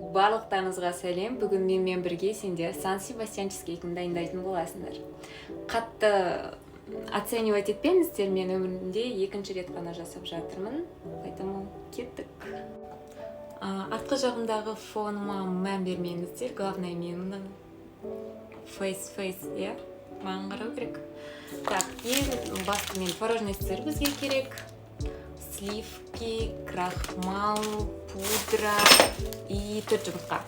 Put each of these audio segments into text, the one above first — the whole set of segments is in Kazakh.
Барлықтарыңызға сәлем! Бүгін менімен бірге сендер Сан Себастьян чизкейкін дайындайтын боласыңдар. Қатты оценивать етпеңіздер, мен өмірімде екінші рет қана жасап жатырмын, поэтому кеттік. Артқы жағымдағы фоныма мән бермеңіздер, главное, менің фейс, иә, маған қарау керек. Так, ең басты мен творожный сыр бізге керек, сливки, крахмал, пудра и төрт жұмыртқа.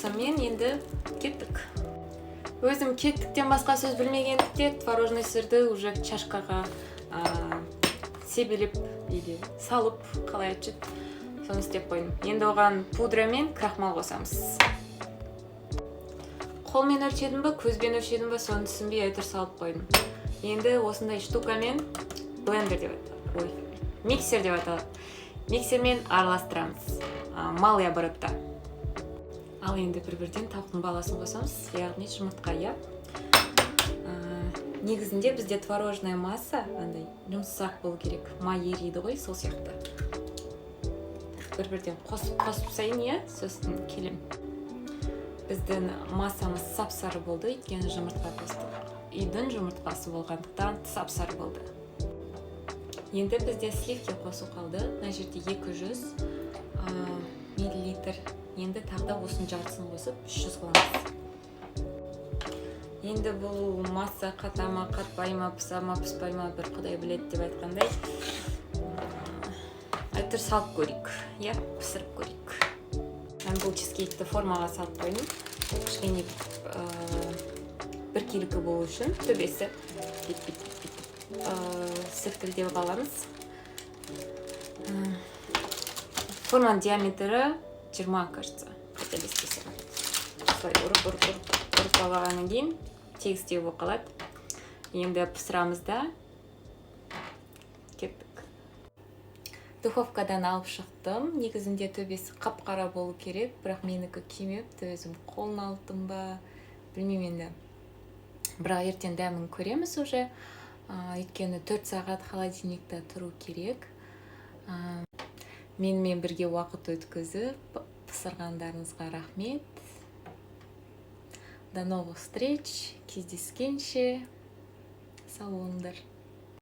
Сонымен, енді кеттік. Өзім кеттіктен басқа сөз білмегендіктен, творожный сырды уже чашкаға себелеп или салып, қалай айтшы, соны істеп қойдым. Енді оған пудра мен крахмал қосамыз. Қолмен өлшедім ба, көзбен өлшедім ба, соны түсінбей, әйтеуір салып қойдым. Енді осындай штукамен, блендер деп аталады, ой, миксер деп аталады, миксермен араластырамыз малый оборотта. Ал енді бір бірден тауықтың баласын қосамыз, яғни жұмыртқа, иә. Негізінде бізде творожная масса андай жұмсақ болу керек, май ериді ғой, сол сияқты. Бір бірден қосып қосып тастайын, иә, сосын келем. Біздің массамыз сап сары болды, өйткені жұмыртқа қостық. Үйдің жұмыртқасы болғандықтан, сап сары болды. Енді бізде сливки қосу қалды. Мына жерде 200 миллилитр. Енді тағы да осының жартысын қосып, 300 қыламыз. Енді бұл масса қата ма, қатпай ма, пыса ма, пыспай ма, бір құдай біледі деп айтқандай, әйтеуір салып көрейік, иә, пісіріп көрейік. Мен бұл чизкейкті формаға салып қойдым, кішкене біркелкі болу үшін. Төбесі бүйтіп, бүйтіп, бүйтіп селкілдеп аламыз. Форманың диаметрі 20, кажется, қателеспесем. Осылай ұрып, ұрып, ұрып, ұрып алғаннан кейін тегістеу болып қалады. Енді пісірамыз да, кеттік. Духовкадан алып шықтым. Негізінде төбесі қап қара болу керек, бірақ менікі күймепті. Өзім қолын алдым ба, білмеймін енді, бірақ ертең дәмін көреміз уже, өйткені 4 сағат холодильникта тұру керек. Менімен бірге уақыт өткізіп, пысырғандарыңызға рахмет. До новых встреч, кездескенше, сау болыңдар.